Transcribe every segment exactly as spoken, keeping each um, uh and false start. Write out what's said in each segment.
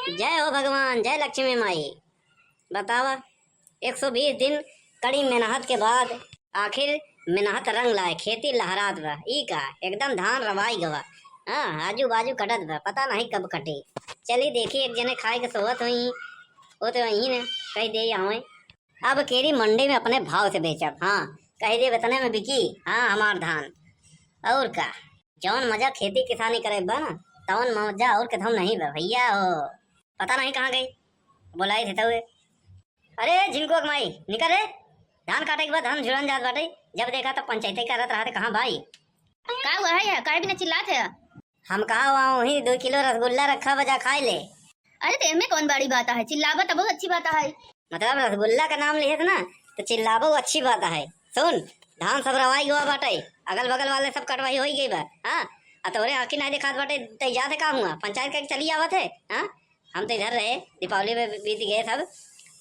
जय हो भगवान, जय लक्ष्मी माई। बतावा, एक सौ बीस दिन कड़ी मेहनत के बाद आखिर मेहनत रंग लाए, खेती लहरात बा। ई का, एकदम धान रवाई गवा। हाँ, आजू बाजू कटत बा, पता नहीं कब कटे। चली देखी, एक जने खाए के सोवत होई, वो तो वहीं ने कह दे आवे। अब केरी मंडी में अपने भाव से बेचब, हाँ, कह दे इतने में बिकी, हाँ, हमार धान। और का, जौन मजा खेती किसानी करे बा ना, तौन मजा और कतहूँ नहीं बा भैया हो। पता नहीं कहाँ गई, बोलाई थे तउए। अरे झिनको के माई, निकल रे, धान काटे के बाद धान झुरन जात बाटे, जब देखा तब पंचायती करत रहते, कहाँ भाई? का हुआ है, काहे बिना चिल्लात है? हम कहा हुआ वही दो किलो रसगुल्ला रखा बा, जा खाए ले। अरे तो एमे कौन बड़ी बात है, चिल्लाबा तो बहुत अच्छी बात है। मतलब रसगुल्ला का नाम लिहे थे ना, तो चिल्लाबो अच्छी बात है। सुन, धान सब रवाई गवा बाटे, अगल बगल वाले सब कटवाई होई गई बा, हाँ। आ तोरे आँखी नहीं दिखात बाटे, तै जात है का हुआ, पंचायत करके चली आवत है, हाँ। हम तो इधर रहे, दीपावली में बीत गए सब।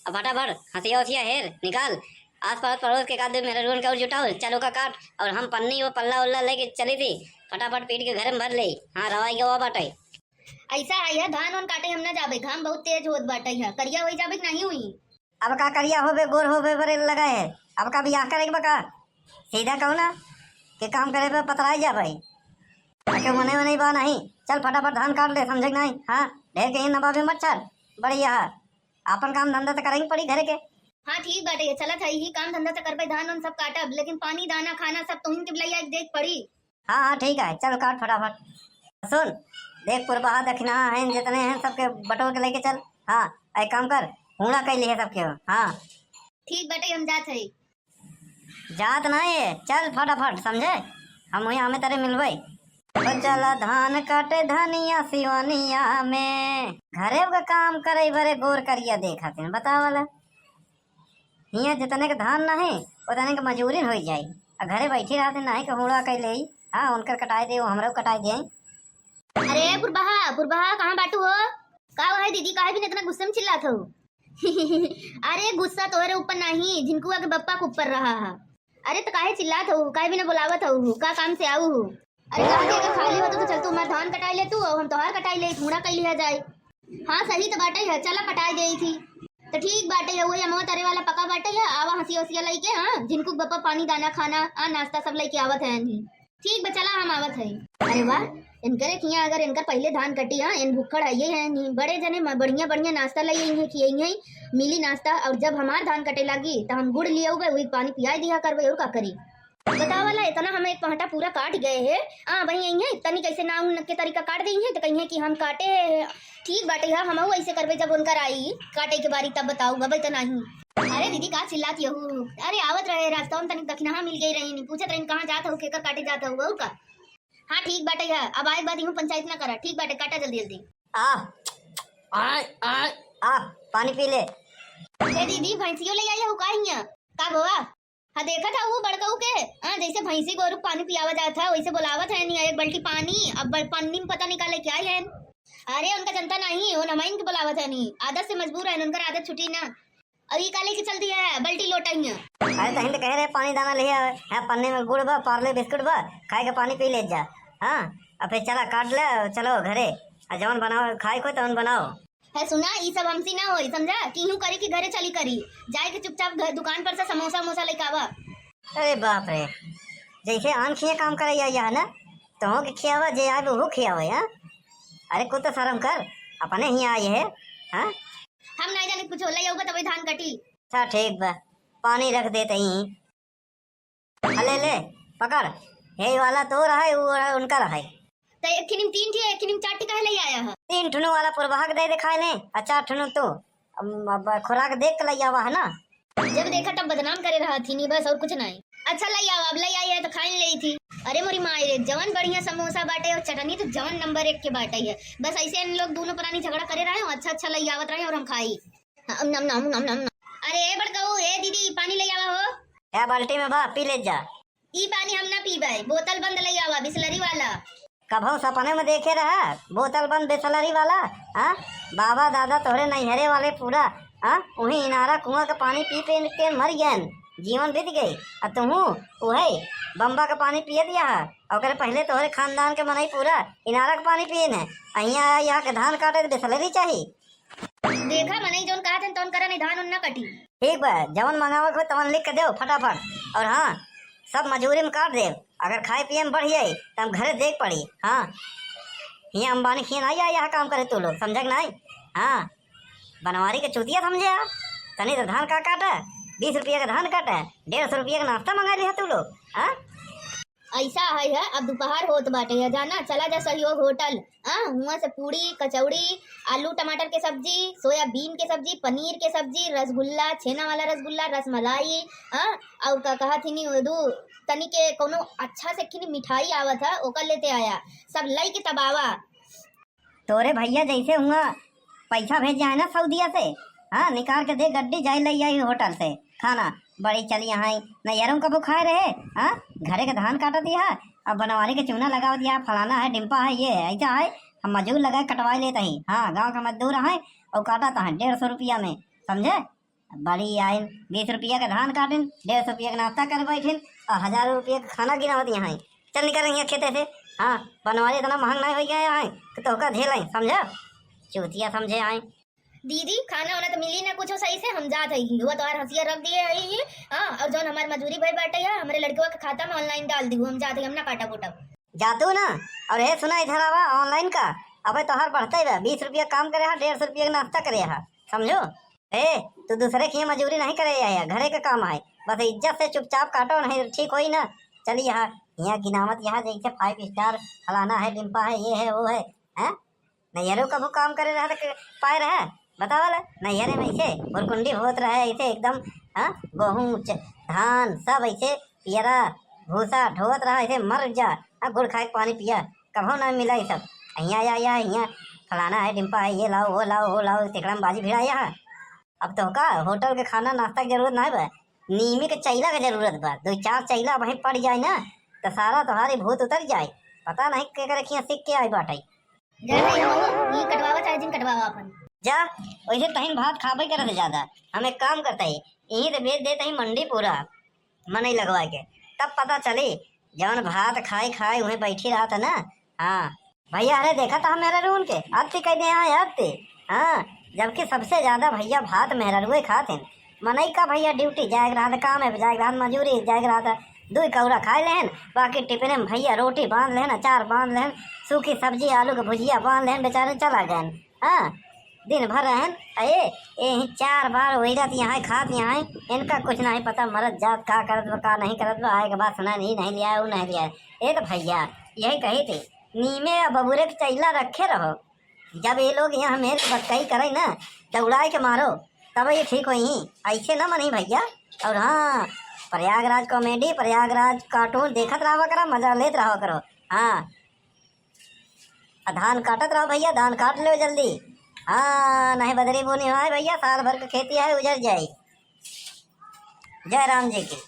अब फटाफट हंसिया उसिया हेर निकाल, आस पास पड़ोस के एक आध मेहरारुअन के और जुटाओ, चलो का काट, और हम पन्नी वो पल्ला उल्ला लेके चली थी, फटाफट पीट के घर में भर ले। हाँ, रवाई गवा बाटे। ऐसा है, यह धान उन काटे हम ना जाबे, घाम बहुत तेज होत बाटे है, करिया होई जाबे कि नहीं हुई? अब का करिया होबे, गोर होबे बरे लगा है, अब का बियाह करे के बा का? सीधा कहू ना कि काम करे पे पतराई जा भाई, ताके मने मने बा नहीं। चल फटाफट धान काट ले, समझे कि नहीं? हाँ, ढेर के ही नबाबे मच्छर, बढ़िया है, आपन काम धंधा तो करेंगे पड़ी घरे के। हाँ ठीक बाटे, ये चलत है, यही काम धंधा तो करबे, धान उन सब काटब, लेकिन पानी दाना खाना सब तुहिन के बिलैया के देख पड़ी। हाँ, हाँ, ठीक है, चल काट फटाफट। सुन, देख पुरबहा दक्षिणा हैं, जितने हैं, सबके बटोर के लेके चल। हाँ, एक काम कर, हूड़ा कइ लिहे सबके हो। हाँ। ठीक बाटे, हम जात हई। जात ना है, चल फटाफट, समझे? हम वही हमें तेरे मिलबे। ओ चला धान काटे धनिया सिवनिया में, घरे का काम करे बरे गोर करिया देखत हैं, बतावला। हियाँ जितने के धान ना है, उतने के मजूरिन होई जाई। आ घरे बैठी रहते ना है कि हूड़ा कइ लेई। हाँ, उनकर कटाई दे, वो हमरो कटाई दे। अरे पुरबहा, पुरबहा, कहाँ बाटू हो? का है दीदी, काहे बिन इतना गुस्सा में चिल्लात हो? अरे गुस्सा तोहरे ऊपर नहीं, झिनकुआ के बप्पा के ऊपर रहा है। अरे तो काहे चिल्लात हो, काहे बिना बुलावत हो, का काम से आऊ हो? अरे कहाँ के अगर खाली हो तो, तो चल तू हमार धान कटाई ले तू, और हम तोहार कटाई ले, हूड़ा कइ लिहा जाए। हाँ सही तो बाटे है, चला कटाई देई थी। तो ठीक बाटे है, वही अमवा तरे वाला पका बाटे है, आवा हंसिया उसिया लइके, हाँ, झिनकू के बप्पा पानी दाना खाना, आ नाश्ता सब लइके आवत है नहीं। ठीक बा, चला हम आवत है। अरे वाह, इनकरे किया अगर इनकर पहले धान कटी, हाँ, इन भुक्खड़ है ये है नहीं, बड़े जने म-, बढ़िया बढ़िया नाश्ता लइ आई है, खियाई है, मिली नाश्ता, और जब हमार धान कटे लागी तो हम गुड़ लियाउबे, वही पानी पियाई दिया करबे, और का करी? बतावला, इतना हम एक पहटा पूरा काट गए है। आ, वही यही है, तनी कैसे नाम के तरीका काट देई है, तो कही है कि हम काटे है। ठीक बाटे है, हमहू ऐसे करबे, जब उनकर आई काटे के बारी, तब बताऊ, अब तो नहीं। अरे दीदी, का चिल्लात यहू? अरे आवत रहे रास्ता में, तनी दखिनहा मिल गई रही, नहीं पूछत रही कहाँ जात हो, केकर काटे जात हो, और का? हाँ ठीक बाटे है, अब आए के बाद यूं पंचायत ना करा, ठीक बाटे, काटा जल्दी जल्दी। आ, आ, आ, आ, पानी पी ले। ए दीदी, भैंसियो ले आई हो का हियां? का भवा? हाँ, देखत है वो बड़कऊ के, हाँ, जैसे भैंसी गोरू के पानी पियावा जात है, वैसे बुलावत है नहीं, एक बाल्टी पानी, अब बड़-, पन्नी में पता नहीं का लेके आई है। अरे, उनका जनता नहीं, उन हमाइन के बुलावत है नहीं, आदत से मजबूर है, उनकर आदत छुटी ना। अब ई का लेके चल दिया है, बाल्टी लोटा हियां। अरे, तो हिंद कहे रहे, पानी दाना ले आवे, है पन्नी में गुड़ बा, पार्ले बिस्कुट बा, खाए के पानी पी ले जा। हाँ, अब फिर चला, काट ले, चलो घरे, आ जवन बनाओ, खाए को तवन बनाओ। है सुना, ई सब हमसे ना होई, समझा? कि यूं करी कि घरे चली करी, जाए के चुपचाप घर, दुकान पर से समोसा वमोसा लेके आवा। अरे बाप रे, जैसे आन खिया काम करे आई है ना, तो हो के खियावा, जे आए वो खियावे, हाँ? अरे कुछ तो शर्म कर, अपने ही आई है, हाँ? हम नहीं जाने कुछ, ले आऊगा तबे धान कटी। अच्छा ठीक बा, पानी रख देते ही। आ ले ले, पकड़। हे वाला तोर है, वो उनकर है। तो एक खिनिम तीन ठी, एक खिनिम चार ठी काहे ले आया है? तीन ठुनु वाला पुरबहा के दे दे खाए ले, आ चार ठुनु तू। अब, अब खुराक देख के ले आवा है ना। जब देखा तब बदनाम करे रहा थी नी, बस और कुछ नहीं। अच्छा ले आवा, अब ले आई है तो खाइन ले थी। अरे मोरी माई रे, जवन बढ़िया समोसा बाटे और चटनी तो जवन नंबर एक के बाटे है। बस ऐसे इन लोग दोनों प्राणी झगड़ा करे रहे हो, अच्छा अच्छा ले आवत रहे और हम खाई। नम, नम, नम, नम, नम, नम। अरे, ए बड़कऊ, ए दीदी, पानी ले आवा हो। ए बाल्टी में बा, पी ले जा। ई पानी हम ना पीबे, बोतल बंद ले आवा, बिसलरी वाला। कभो सपने में देखे रहा, बोतल बंद बिसलरी वाला? हाँ, बाबा दादा तोहरे नैहरे वाले पूरा, हाँ, उही इनारा कुआं के पानी पी पी के मर गए, जीवन बीत गई। आ तुहू उहे बम्बा के पानी पिए दिया है, ओकरे पहले तोहरे खानदान के मनई पूरा इनारा के पानी पिए ने, आ हियां आया यहाँ के धान काटे तो बिसलरी चाही। देखा, मनई जौन कहत हन, तौन करा, नहीं धान उन ना कटी। ठीक बा, जवन मंगावे के हो, तवन लिख के देव फटाफट। और हाँ, सब मजूरी में काट देव। अगर खाए पिए में बढ़ जाई, त हम घरे देख पड़ी। हाँ, हियाँ अंबानी खियाँ नाहीं आया यहाँ काम करे तू लोग, समझे कि नाहीं? हाँ, बनवारी के चूतिया समझे यार। तनी तो धान का काटे, बीस रुपया के धान काटे, डेढ़ सौ रुपया के नाश्ता मंगा लिया तू लोग। हाँ, ऐसा है, है, अब दोपहर होत बाटे है, जाना, चला जा सहयोग होटल। हाँ, हुआं से पूड़ी, कचौड़ी, आलू टमाटर के सब्जी, सोयाबीन के सब्जी, पनीर के सब्जी, रसगुल्ला, छेना वाला रसगुल्ला, रसमलाई, हाँ, और का कहत हिनी, दू तनी के कोनो अच्छा से खिनी मिठाई आवत है, ओकर लेते आया, सब लई के तब आवा। तोरे भैया जैसे हुआ पैसा भेज जाए ना सऊदिया से, हाँ, निकाल के दे गड्डी, जाए ले आई होटल से खाना। बड़ी चली यहाँ, नैहरों कबो खाए रहे, हाँ, घरे के धान काटत ही है, अब बनवारी के चूना लगावत ही है, फलाना है, डिम्पा है, ये है, ऐसा है। हम मजूर लगाए कटवाए लेत ही, हाँ, गाँव के मजदूर हैं और काटत हैं डेढ़ सौ रुपया में, समझे? बड़ी आइन, बीस रुपया के धान काटिन, डेढ़ सौ रुपया के नाश्ता कर बैठिन और हजारों रुपया के खाना गिनावत यहाँ। चल निकल यहाँ खेते से। हाँ, बनवारी इतना महंग नहीं हो गया है कि तोहका झेल आई, समझा? चूतिया समझे आई। दीदी, खाना वाना तो मिली ना कुछ सही से, हम जात है, वो तोहार हंसिया रख दिए है ये। हाँ, और जौन हमार मजूरी भई बाटे है, हमारे लड़कवा के खाता में ऑनलाइन डाल दी, हम जात है, हम ना काटा कूटा। जातू ना। और हे सुना, इधर आवा, ऑनलाइन का अबे तोहार बढ़ते बा, बीस रुपया काम करे हा, डेढ़ सौ रुपया के नाश्ता करे हा, समझो? ए, तू दूसरे की मजूरी नहीं करे है, घरे का काम है, बस इज्जत से चुपचाप काटो, नहीं तो ठीक होई ना। चली यहाँ, यहाँ गिनावत यहाँ जैसे फाइव स्टार फलाना है, डिम्पा है, ये है, वो है, हैं? नैहरो कभू काम करे रहा तो के-, पाए रहा, बतावा ला, नैहरे में ऐसे भुरकुंडी होत रहा है, ऐसे एकदम, हाँ, गोहूँ, च-, धान, सब ऐसे पियरा भूसा ढोवत रहा, ऐसे मर जा, हाँ, गुड़ खाए के पानी पिया, कभो ना मिला ये सब। हियाँ आया, आया, हियाँ फलाना है, डिम्पा है, ये लाओ, वो लाओ, वो लाओ, तिकड़म बाजी भिड़ाया है। अब तोहका होटल के खाना नाश्ता के जरूरत ना बा, नीमी के चैला के जरूरत बा। दो चार चैला वहीं पड़ जाए ना, तो सारा तोहारी भूत उतर जाए। पता नहीं के करे खिया सीख के आई बाटे। जा नहीं हो, ई कटवावा चाहे जिन कटवावा अपन। जा, वैसे तहिन भात खाबे करत ज्यादा। हम एक काम करते ही, यहीं से बेच देते ही मंडी पूरा, मनई लगवा के, तब पता चली। जौन भात खाए खाए वहीं बैठी रहत है ना। हाँ भैया, अरे देखा तो हम मेहरारून के अति कह दे, हाँ अति। हाँ, जबकि सबसे ज्यादा भैया भात मेहरारुए खात हैं। मनई का भैया ड्यूटी जाए के रहत, काम है जाए के रहत, मजूरी जाए के रहत, दुई कौड़ा खाए लेहन, बाकी टिफिन में भैया रोटी बांध लेहन, अचार बांध लेहन, सूखी सब्जी आलू के भुजिया बांध लेहन, बेचारे चला गए। हाँ, दिन भर रहन, अये, यही चार बार वही रात यहाँ खात यहाँ, इनका कुछ नहीं पता, मरद जात का करत बा, का नहीं करत बा, आए के बाद सुना नहीं, नहीं लिया, वो नहीं लिया। ए तो भैया, यही कही थी, नीमे और बबुरे के चैला रखे रहो। जब ये लोग यहाँ मेरे बतकही करे ना, दौड़ाए के मारो, तब ये ठीक होई। ऐसे ना मनी भैया। और हाँ, प्रयागराज कॉमेडी, प्रयागराज कार्टून देखत रहा करो, मजा लेत रहा करो। हाँ, आ धान काटत रहो भैया, धान काट लो जल्दी। हाँ, नहीं बदरी बोनी है भैया, साल भर के खेती है, उजर जाई। जय राम जी की।